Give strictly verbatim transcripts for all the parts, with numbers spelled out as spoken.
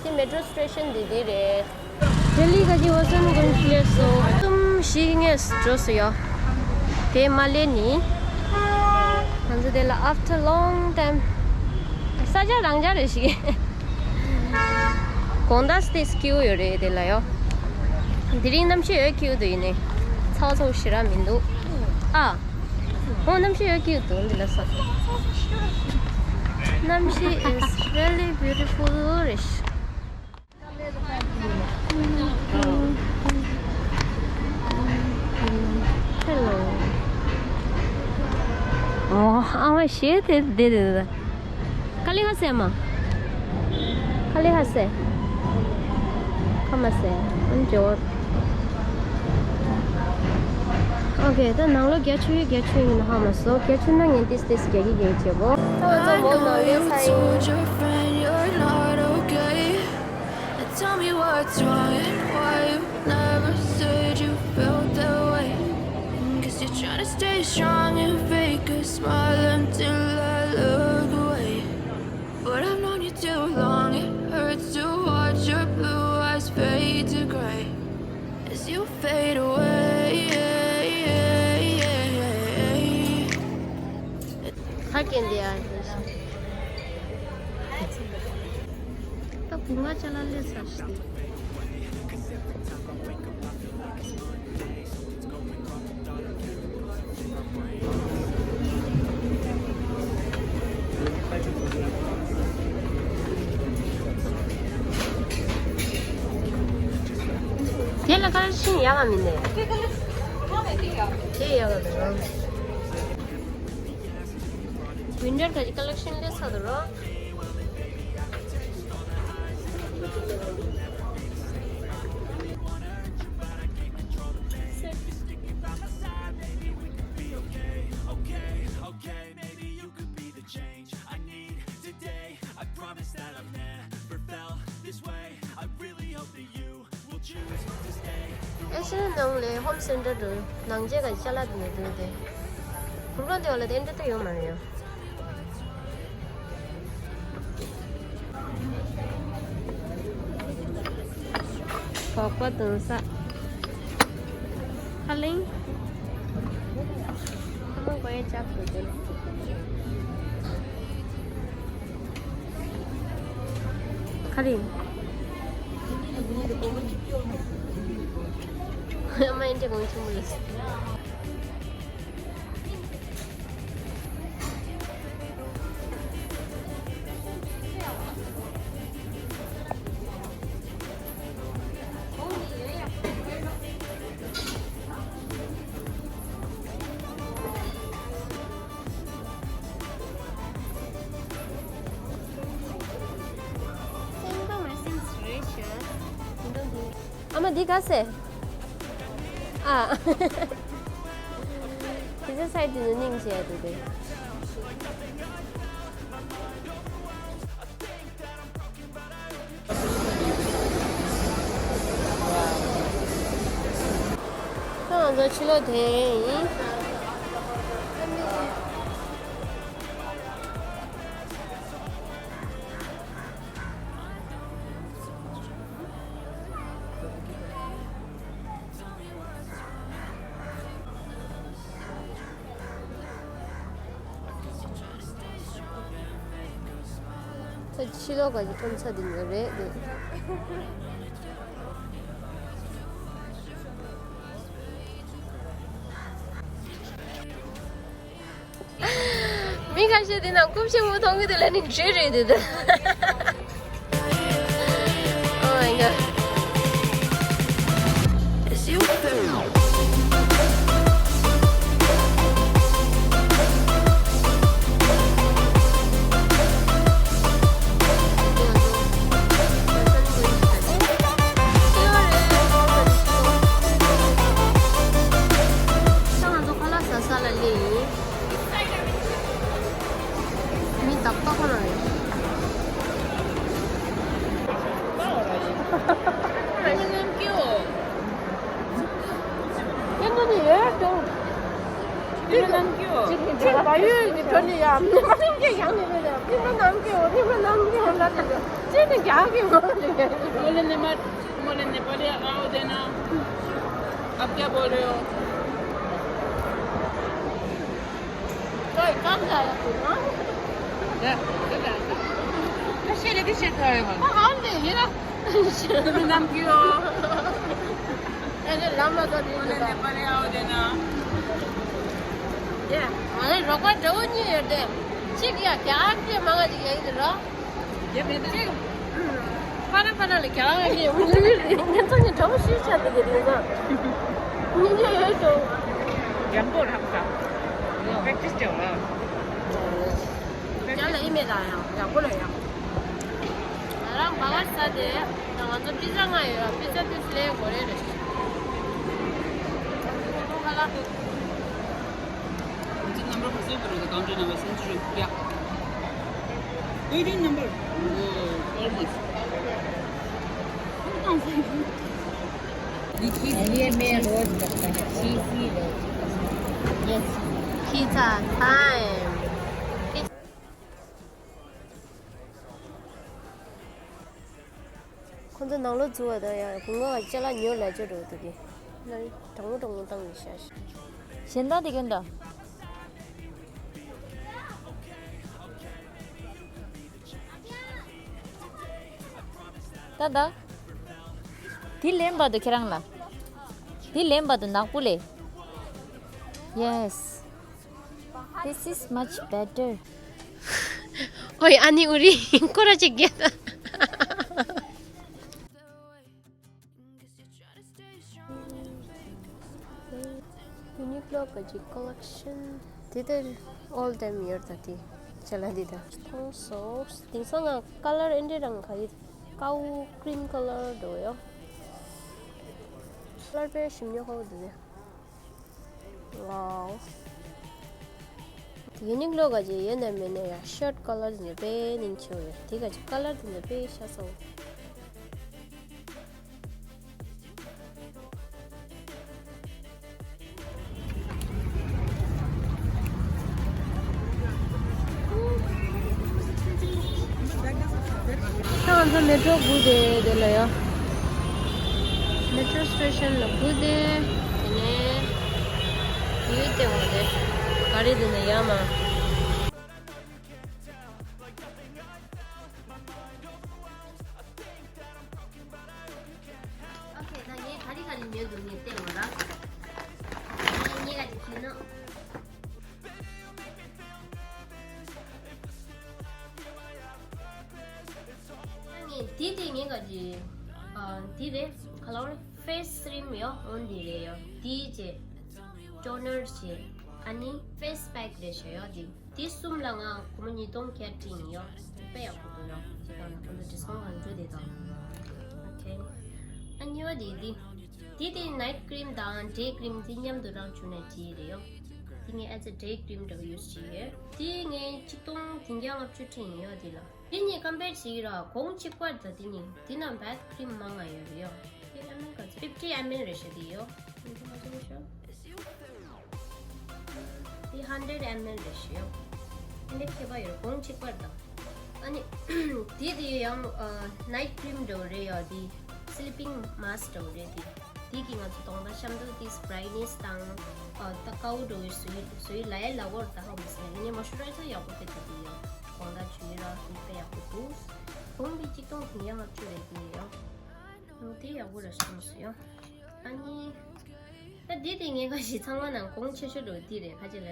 འདི་མེ་ཊོ་སི་ཊེ་ཤན་འདི་འདི་རེད། ལྡི་ལི་ག་ཅི་བ་སོན་གོན་ཤི་ལེ་སོ། ཏུམ་ཤི་ངེས་འགྲོ་སོ་ཡོ། དེ་མ་ལེ་ནི། ང་ཚོ་དེ་ལ་after long time། ས་ཆ་རང་ཆ་རེ་ཞིག་དགོང་དག་སྟེ་སྐྱིད་པོ་ཡོད་རེད་དེ་ལ་ཡོ། དེ་རིང་གནམ་གཤིས་ཡོད་སྐྱིད་པོ་འདུག་ཡིན་ནའི། ཚ་བ་ཚ་པོ་ཞེ་དྲག་མི་འདུག་ཨ། ཨོ་གནམ་གཤིས་ཡོད་སྐྱིད་པོ་འདུག་འདི་ལ་ས། གནམ་གཤིས་is really beautiful རེད། Hello. ཨོ་ཨ་མ་ཞེས་དེ་དེ་དེ་དེ། ཁ་ལི་ཧ་སེ་མ། ཁ་ལི་ཧ་སེ། ཁ་མ་སེ། ཨན་ཇོར། ཨོ་ཁེ། ད་ནང་ལོགས་རྒྱ་ཆུ་ཡོད་རྒྱ་ཆུ་ཡིན་ཧ་མ་སོ། རྒྱ་ཆུ་ན་ངན་ཏིས་ཏིས་རྒྱ་གི་རྒྱ་ཆེ་པོ། ད་ང་ཚོ་མོ་ནང་ལོགས་ས་ཡིན། Told your friend you're not okay. And tell me what's wrong and why you never said you felt that way. Guess you're trying to stay strong and fake a smile until I look away. But I've known you too long, it hurts to watch your blue eyes fade to gray as you fade away. ད་བུ་ང་ཅ་ལག་སླེབས་ཚར་ཤག་དེ་ལ་ཀ་ལེགས་ཤིང་ཡག་ག་མིན་ནས། དེ་ཡག་ག་འདུག་རོ། ཝིན་ཊར་ག་ཅི་ཀ་ལེགས་ཤིང་སླེབས་ཚར་འདུག་རོ། ཨེ་ཤེ་ཡ་ནང་ལས་ཧོམ་སེན་ཊར་དུ་ནང་ཆས་ག་ཅ་ལག་དེ་ནས་འདུག་སྟེ། གུར་གོན་དེ་བ་ལ་དེ་འདྲ་ད་ཡོང་མ་རེད་ཡོ། སྒོག་པ་བཏུང་ས། ཁ་ལིང་། ཁ་མོ་གོ་ཡ་ལྕགས་དུ་དེ། ཁ་ལིང་། ཨ་མ་ཨིན་དྲ་གོང་ཆུང་མོ་ལ། ཨ་མ་འདི་ག་ཟེ། ཨ། དེ་ཚོ་སའི་ཌི་ནས་སྙིང་རྗེ་ཡ་འདུག་སྟེ། ད་ང་ཚོ་ཕྱི་ལོགས་དེ་ཡིན། ད་ཕྱི་ལོགས་ག་གི་ཁྲོམ་ས་དེ་ཉོ་རེད་དེ། མི་ཁ་ཤས་དེ་ནང་རྐུབ་ཆེན་པོ་མཐོང་གི་འདུག་ལབ་ནི་འདྲེ་རེད་དེ་ད། Oh my god. ད་ང་ཚོ་ཁ་ལག་ཟ་ས་ལ་སླེབས་ཡིན། མི་ཏག་ཏག་ཁོ་ན་རེད། ཁྱེད་ཚོ་ནི་ཡོད་དོ། ཁྱེད་ཚོ་ནམ་སྐྱོ། ཁྱེད་ཚོ་ནམ་སྐྱོ། ཁྱེད་ཚོ་ནམ་སྐྱོ། ཁྱེད་ཚོ་ནམ་སྐྱོ། ये तो क्या की बोल रही है? बोले नेपाल, बोले नेपाली आओ देना। अब क्या बोल रहे हो? कोई काम जाएगा तू, हाँ? 야, 그래. 사실이 그치, 다 이거. 아, 안 돼, 얘라. 그런 남기요. 애들 라마다 오늘 내 빨리 आओ 되나? 야, 아니, 로가 좋은 일이야 돼. 지기야, 대학교 망가지게 얘들아. 얘 근데 지금 파란 파란을 경험하기 우리 굉장히 정신 차리게 되는 거. 이게 또 연보를 합니다. Practice 되어라. ཡང་ལ་ཨི་མེད་ལ་ཡང་ཡག་པོ་ལ་ཡང་། ང་རང་བ་གར་ས་དེ་ང་ཚོ་པི་ཛ་ང་ཡོད་པི་ཛ་དེ་སླེ་གོ་རེ་རེ། ཁ་ལག་དེ། Number for super the country number century. Yeah. Waiting number. Oh, almost. ये मैं रोज करता है, चीज़ ही रोज करता है। Yes, pizza time. ཁོང་ཚོ་ནང་ལོགས་འཛུལ་བ་དང་ཡང་སྒོ་ང་ཅ་ལག་ཉོ་ལ་ཅོ་འགྲོ་འདུག་གི། ན་དྲང་མོ་དྲང་མོ་བཏང་ཡོད་ཤག་གཞན་དག་དེ་གན་འདྲ། ད་ད། དེ་ལེན་བར་དུ་ཁྱེད་རང་ལ། དེ་ལེན་བར་དུ་ནག་པོ་ལས། Yes. This is much better. ཨོའི་ཨ་ནི་ཨུ་རི་ཁོ་ར་ཅིག་གེ་ད། ཡུ་ནིག་ལོ་གི་ཅིག་ཀོ་ལེག་ཤན་དེ་ལྟར་ཨོལ་ཏེམ་ཡོད་ད་དེ་ཅ་ལག་འདི་དང་མཐོང་སོང་། དེང་སང་ང་ཀ་ལར་ཨེ་འདྲ་རང་ག་ཡི་ཀའུ་ཀྲིམ་ཀ་ལར་འདུག་ཡོ། ཀ་ལར་དཔེ་ཞིམ་ཉོ་ཁོ་འདུག་ཡ། Wow. ཡུ་ནིག་ལོ་ག་ཅིག་ཡོད་ན་མེད་ན་ཡ་ཤར་ཊི་ཀ་ལར་དེ་ཚོ་དཔེ་སྙིང་རྗེ་པོ་ཡོད། དེ་ག་ཅིག་ཀ་ལར་དེ་ཚོ་དཔེ་ཤ་ཚ་བོ། ད་ང་ཚོ་མེ་ཊོ་སྒུག་བསྡད་དེ་ལ་ཡ། མེ་ཊོ་སི་ཊེ་ཤན་ལ་སྒུག་བསྡད། དེ་ནས་ཡུལ་དེ་འོང་དེ་ག་རེ་དེ་ནས་ཡ་མ། ཨོ་ཁེ། ད་ངས་ག་རེ་ག་རེ་ཉོས་འདུག་ངས་བལྟས་ཡོང་ལ། ངས་ག་རེ་གྱོན་ནོ། ངས་དེ་དེ་ངས་ག་རེ། ཨ། དེ་རེད། ཁ་ལོར་ཕེ་སི་སི་རིམ་ཡོ། འོན་དེ་རེད་ཡོ། དེ་བྱས། ཊོ་ནར་བྱས། ཨ་ནི་ཕེ་སི་པེག་རེད་བྱས་ཡོ། དེ། དེ་གསུམ་ལ་ང་སྒོར་མོ་ཉིས་སྟོང་བརྒྱ་སྤྲད་ཡིན་ཡོ། དཔེ་ཡག་པོ་འདུག་ཡོ། ཅི་ལྟར་ན་ཁོང་ཚོ་ཌི་སི་ཀའུན་ཊི་གང་འགྲོ་དེ་དང་། ཨོ་ཁེ། ཨ་གཉིས་པ་དེ་དེ། དེ་དེ་ནའིཊ་ཀྲིམ་དང་ཌེ་ཀྲིམ་དེ་མཉམ་དུ་རང་བྱུང་ནས་བྲིས་རེད་ཡོ། དེ་ངས་ཨེ་ཛ་ཌེ་ཀྲིམ་འདྲ་བོ་ཡུ་སི་བྱས་ཡོད། དེ་ངས་ཆིག་སྟོང་བདུན་བརྒྱ་ལྔ་བཅུ་སྤྲད་ཡིན་ཡོ་དེ་ལ། དེ་གཉིས་ཀམ་པེར་བྱེད་ཀྱི་ར་གོང་གཅིག་པ་དང་དེ་གཉིས་དེ་ན་བྷེ་ཐི་ཀྲིམ་མང་ང་ཡོད་རེད་ཡོ། དེ་ཨེམ་ཨེལ་ག་ཚོད་ཕིབ་ཊི་ཨེམ་ཨེལ་རེད་ཤག་དེ་ཡོ། དེ་ང་ཚོ་ཤོ། དེ་ཧན་ཌེཌ་ཨེམ་ཨེལ་རེད་ཤག་ཡོ། ཨེ་འདྲ་ཁྱད་པར་ཡོད་གོང་གཅིག་པ་དང་། ཨ་ནི། དེ་དེ་ཡང་ནའིཊ་ཀྲིམ་འདྲ་བོ་རེད་ཡོ། དེ་སི་ལི་པིང་མཱ་སི་ཀི་འདྲ་བོ་རེད་དེ། དེ་གི་ང་ཚོ་གདོང་པ་གཤམ་དུ་དེ་སི་བྷ་རའི་ནེ་སི་དང་། ཨ། ད་ཀའུ་འདྲ་བོའི་བཟོས་བཟོས་ལ་ཡ་ལ་བོར་ད་ཧོ་མི་སི་ཡ་ནི་མོ་ཨིས་ཅུ་རའི་ཛར་ཡག་པོ་དེ་ད་དེ་ཡོ། གོང་ད་ཇུས་ར་དེ་དཔེ་ཡག་པོ་འདུག་གོང་གི་གཅིག་སྟོང་བདུན་བརྒྱ་ལྔ་བཅུ་རེད་དེ་ཡོ། དེ་ཡག་པོ་ར་ཤོང་སོང་ཡོ། ཨ་ནི། ད་འདི་དེ་ངས་ཁ་ཞིག་ཚང་མ་ནང་གོང་ཆེ་ཤོས་འགྲོ་འདི་རེད་ཁ་ཅིག་ལ།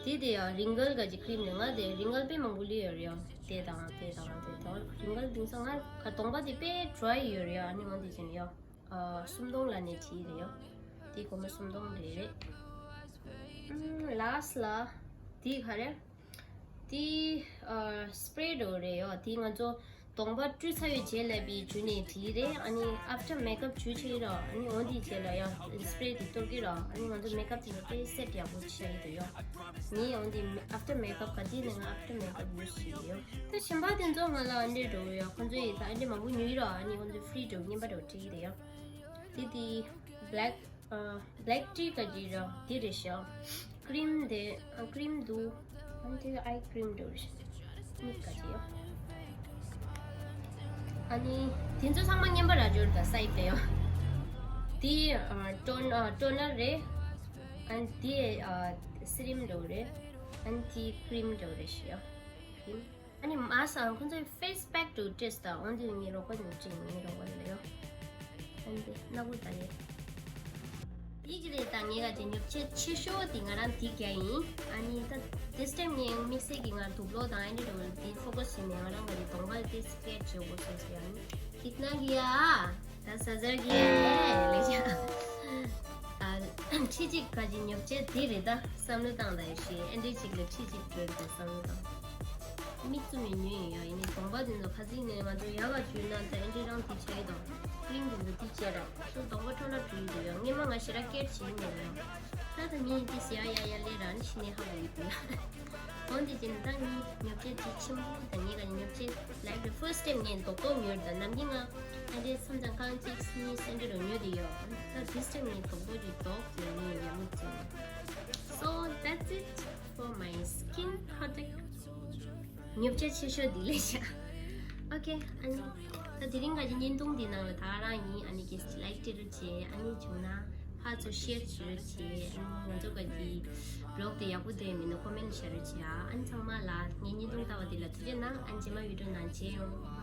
འདི་དེ་ཡང་རིང་གལ་ག་ཅིག་ཀྲིམ་རེད། ང་དེ་རིང་གལ་དཔེ་མང་པོ་ལུས་ཡོད་རེད་ཡ། དེ་དང་དེ་དང་དེ་དང་རིང་གལ་དེང་སང་ང་ག་གདོང་པ་དེ་དཔེ་ཌ་རའི་ཡོད་རེད་ཡ། ཨ་ནི་ང་དེ་བྱས་ནས་ཡ། ཨ། སུམ་སྟོང་ལ་ནས་བྲིས་རེད་ཡ། དེ་སྒོར་མོ་སུམ་སྟོང་རེད་རེད། ཨམ། ལཱ་སི་ལ་དེ་ག་རེ། དེ། ཨ། སི་པི་རེ་འདྲ་བོ་རེད་ཡོ། དེ་ང་ཚོ་གདོང་པ་བཀྲུས་ཚར་བའི་རྗེས་ལ་བི་འཇུ་ནས་བྲིས་རེད། ཨ་ནི་ཨབ་ཊར་མེག་ཨབ་འཇུ་བྱས་ར། ཨ་ནི་འོ་འདིའི་རྗེས་ལ་ཡང་སི་པི་རེ་དེ་གཏོར་གི་ར། ཨ་ནི་ང་ཚོ་མེག་ཨབ་དེ་ཚོ་དཔེ་སེ་ཊི་ཡག་པོ་བྱས་ཡོད་ཡོ། ངས་འོ་འདི་ཨབ་ཊར་མེག་ཨབ་ག་དུས་ནས་ང་ཨབ་ཊར་མེག་ཨབ་ཡུ་སི་བྱས་ཡོད་ཡོ། ད་གཞན་པ་དེ་ཚོ་ང་ལ་ཨ་འདྲས་འདྲ་བོ་ཡོ། ཁོ་ཚོས་ད་ཨ་འདྲས་མང་པོ་ཉོས་ར། ཨ་ནི་ཁོ་ཚོས་ཧྥི་རི་འདྲ་བོ་རྔན་པ་འདྲ་བོ་སྤྲད་ཀྱི་རེད་ཡོ། དེ་དེ་བྷེ་ལེག་ཨ། བྷེ་ལེག་ཊི་ག་ཅི་ར་དེ་རེད་ཤག་ཀྲིམ་དེ། ཨ། ཀྲིམ་འདུག་ཨ་ནི་དེ་ཨའི་ཀྲིམ་འདྲ་བོ་རེད་ཤག་མིག་ག་ཅི་ཡོད། ཨ་ནི་དེ་ཚོ་ཚང་མ་རྔན་པ་ར་འབྱོར་ད་སའི་པེ་ཡོ། དེ་ཨ་ཊོན་ཨ་ཊོ་ནར་རེད། ཨ་ནི་དེ་ཨ་སི་རམ་འདྲ་བོ་རེད། ཨ་ནི་དེ་ཀི་རིམ་འདྲ་བོ་རེད་ཤི་ཡོ། ཨ་ནི་མ་སང་ཁོང་ཚོའི་ཕེ་སི་པེག་ཏུ་ཊེ་སི་ད་འོན་ཏེ་ངའི་རོགས་པ་ནུ་ཅིག་ངའི་རོགས་པ་ལ་ཡོ། ཨ་ནི་དེ་སྣ་བུ་ད་རེད། ཡིག་ཅི་རེད་ད། ངས་ག་ཅི་ཉོབ་ཆེ་ཆེ་ཤོས་དེ་ང་རང་དེ་རྒྱ་ཡིན། ཨ་ནི་ད་this time ངས་དམིགས་བསལ་གྱི་ང་དུག་ལོག་དང་ཨེ་འདྲ་འདྲ་བོ་དེ་ཕོ་ཀ་སི་བྱས་ནས་ང་རང་ག་རེ་གདོང་པ་དེ་སི་ཀེ་ཆི་བྱེད་དགོས་སོང་ཟེར་ཡང་། ཁྱེད་རང་གིས་ཡ། ད་ཟ་ཟར་གྱི་ལས་བྱ། ཨ་ཁྲི་གཅིག་ག་ཅི་ཉོབ་ཆེ་དེ་རེད་ད། བསམ་བློ་བཏང་ད་ཡ་ཤི་ཨེ་འདྲ་གཅིག་ལ་ཁྲི་གཅིག་འགྲོ་རེད་ད་བསམ་བློ་བཏང་། མིག་བཙུམ་ནས་ཉོས་ཡིན་ཡ། ཡིན་ནའི་གདོང་པ་དེ་ཚོ་ཁ་ཚིག་ནས་ང་ཚོ་ཡག་ག་བཅུག་ན་ད་ཨེ་འདྲ་རང་དེ་བྱས་དང་ཀི་རིམ་དེ་ཚོ་དེ་བྱས་ར་སོ་གདོང་པ་འཕྲོ་བརླག་འགྲོ་ཡི་འདུག་ཡ། སྔོན་མ་ང་ཞེ་དྲག་སྐད་བྱེད་ཀྱི་མེད་ལ་ཡ། ད་ད་ངས་དེ་ཟེར་ཡ་ཡ་ཡ་ལས་ར་ནི་ཤི་ནས་ཧ་གོ་གི་འདུག་ཡ། འོན་ཏེ་བྱས་ན་ད་ངས་ཉོབ་ཆེ་དེ་ཆེན་པོ་དང་ངས་ག་ཉོབ་ཆེ་like the first time ངས་རྡོག་རྡོག་ཉོས་ད། ནམ་རྒྱུན་ང་ཨ་འདྲའི་མཚམས་མཚམས་རྐང་གཅིག་གཉིས་གསུམ་འདྲ་རུ་ཉོས་དེ་ཡོད། ད་this time ངས་རྡོག་རྡོག་ཅིག་རྡོག་ཅིག་ངས་ཡ་མུ་བཙུམ། So that's it for my skin product. ཉོབ་ཆེ་ཆེ་ཤོས་འདི་ལས་བྱ། ཨོ་ཁེ། ཨ་ནི་ད་དེ་རིང་ག་ཅི་བརྙན་ཐུང་འདི་ནང་ལ་ད་རང་ཡིན། ཨ་ནི་གེ་སི་ལའིཀ་སྤྲད་རོགས་བྱེད། ཨ་ནི་བྱུང་ན་ཕར་ཚུར་ཤེར་བྱེད་རོགས་བྱེད། ཨ་ནི་ང་ཚོ་ག་ཅི་བི་ལོག་དེ་ཡག་པོ་བསྡད་མིན་ན་ཀོ་མེན་ཤེར་རོགས་བྱེད་ཨ། ཨ་ནི་ཚང་མ་ལ་ངའི་བརྙན་ཐུང་ལྟ་བ་འདི་ལ་ཐུགས་རྗེ་གནང་། ཨ་ནི་རྗེས་མ་བི་ཌིའོ་ནང་མཇལ་ཡོང་།